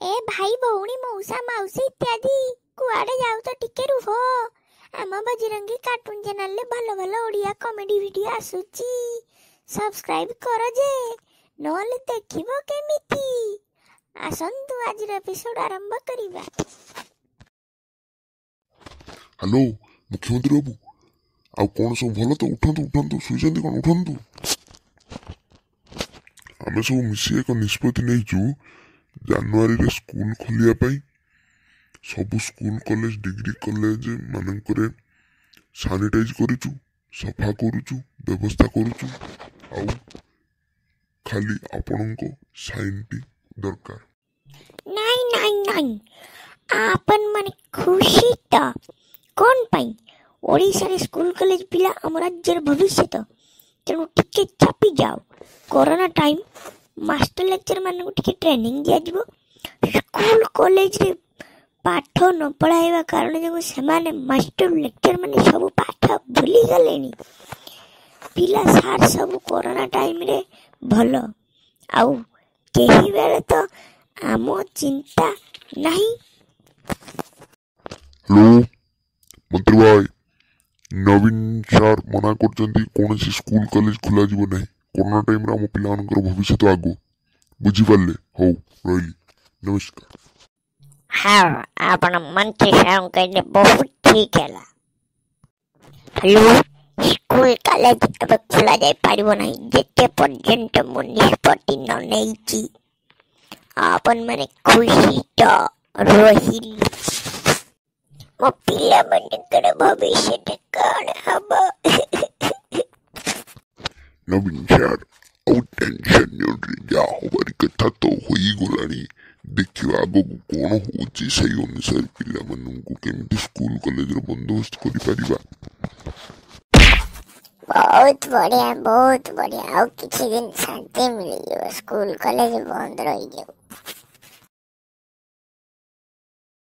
ଏ ଭାଇ ଭଉଣୀ ମଉସା ମାଉସୀ ଇତ୍ୟାଦି, କୁଆଡ଼େ ଯାଉଛ? ଟିକେ ରୁହ। ଆମ ବଜରଙ୍ଗୀ କାର୍ଟୁନ ଚ୍ୟାନେଲରେ ଭଲ ଭଲ ଓଡ଼ିଆ କମେଡି ଭିଡ଼ିଓ ଆସୁଛି। ସବସ୍କ୍ରାଇବ କର ଯେ, ନହେଲେ ଦେଖିବ କେମିତି? ଆସନ୍ତୁ ଆଜିର ଏପିସୋଡ ଆରମ୍ଭ କରିବା। ହ୍ୟାଲୋ ମୁଖ୍ୟମନ୍ତ୍ରୀ ବାବୁ, ଆଉ କ'ଣ ସବୁ ଭଲ ତ? ଉଠନ୍ତୁ ଉଠନ୍ତୁ, ଶୋଇଛନ୍ତି କ'ଣ? ଉଠନ୍ତୁ। ଆମେ ସବୁ ମିଶି ଏକ ନିଷ୍ପତ୍ତି ନେଇଛୁ ଜାନୁଆରୀରେ ସ୍କୁଲ ଖୋଲିବା ପାଇଁ। ସବୁ ସ୍କୁଲ କଲେଜ ଡିଗ୍ରୀ କଲେଜ ମାନଙ୍କରେ ସାନିଟାଇଜ କରୁଛୁ, ସଫା କରୁଛୁ, ବ୍ୟବସ୍ଥା କରୁଛୁ, ଆଉ ଖାଲି ଆପଣଙ୍କ ସାଇନ୍ଟି ଦରକାର। ନାଇଁ ନାଇଁ ନାଇଁ, ଆପଣ ମାନେ ଖୁସି ତ କ'ଣ ପାଇଁ? ଓଡ଼ିଶାରେ ସ୍କୁଲ କଲେଜ ପିଲା ଆମ ରାଜ୍ୟର ଭବିଷ୍ୟତ, ତେଣୁ ଟିକେ ଚାପି ଯାଅ। କରୋନା ଟାଇମ୍ ମାଷ୍ଟର ଲେକ୍ଚର ମାନଙ୍କୁ ଟିକେ ଟ୍ରେନିଂ ଦିଆଯିବ। ସ୍କୁଲ କଲେଜରେ ପାଠ ନ ପଢ଼ାଇବା କାରଣ ଯୋଗୁଁ ସେମାନେ ମାଷ୍ଟର ଲେକ୍ଚର ମାନେ ସବୁ ପାଠ ଭୁଲିଗଲେଣି। ପିଲା ସାର୍ ସବୁ କରୋନା ଟାଇମ୍ରେ ଭଲ, ଆଉ କେହି ବେଳେ ତ ଆମ ଚିନ୍ତା ନାହିଁ। ହ୍ୟାଲୋ ମନ୍ତ୍ରୀ ଭାଇ, ନବୀନ ସାର୍ ମନା କରୁଛନ୍ତି କୌଣସି ସ୍କୁଲ କଲେଜ ଖୋଲାଯିବ ନାହିଁ। କରୋନା ଟାଇମ୍ରେ ଆମ ପିଲାମାନଙ୍କର ଭବିଷ୍ୟତ ଆଗ, ବୁଝିପାରିଲେ? ହଉ ରହିଲି, ନମସ୍କାର। ହଁ, ଆପଣ ମନ୍ତ୍ରୀ ସାର୍ କହିଲେ ବହୁତ ଠିକ ହେଲା। ହ୍ୟାଲୋ, ସ୍କୁଲ କଲେଜ ଏବେ ଖୋଲା ଯାଇପାରିବ ନାହିଁ ଯେତେ ପର୍ଯ୍ୟନ୍ତ ମୁଁ ନିଷ୍ପତ୍ତି ନ ନେଇଛି। ଆପଣମାନେ ଖୁସି ତ? ରହିଲି। ମୋ ପିଲାମାନଙ୍କର ଭବିଷ୍ୟତ କ'ଣ ହବ? ନବୀନ ସାର୍, ଆଉ ଟେନସନ୍ ନିଅନ୍ତୁନି, ଯାହା ହବାର କଥା ତ ହୋଇଗଲାଣି। ଦେଖିବା ଆଗକୁ କ'ଣ ହେଉଛି, ସେଇ ଅନୁସାରେ ପିଲାମାନଙ୍କୁ କେମିତି ସ୍କୁଲ କଲେଜର ବନ୍ଦୋବସ୍ତ କରିପାରିବା। ବହୁତ ବଢ଼ିଆ, ବହୁତ ବଢ଼ିଆ। ଆଉ କିଛି ଦିନ ଶାନ୍ତି ମିଳିଯିବ, ସ୍କୁଲ କଲେଜ ବନ୍ଦ ରହିଯାଉ।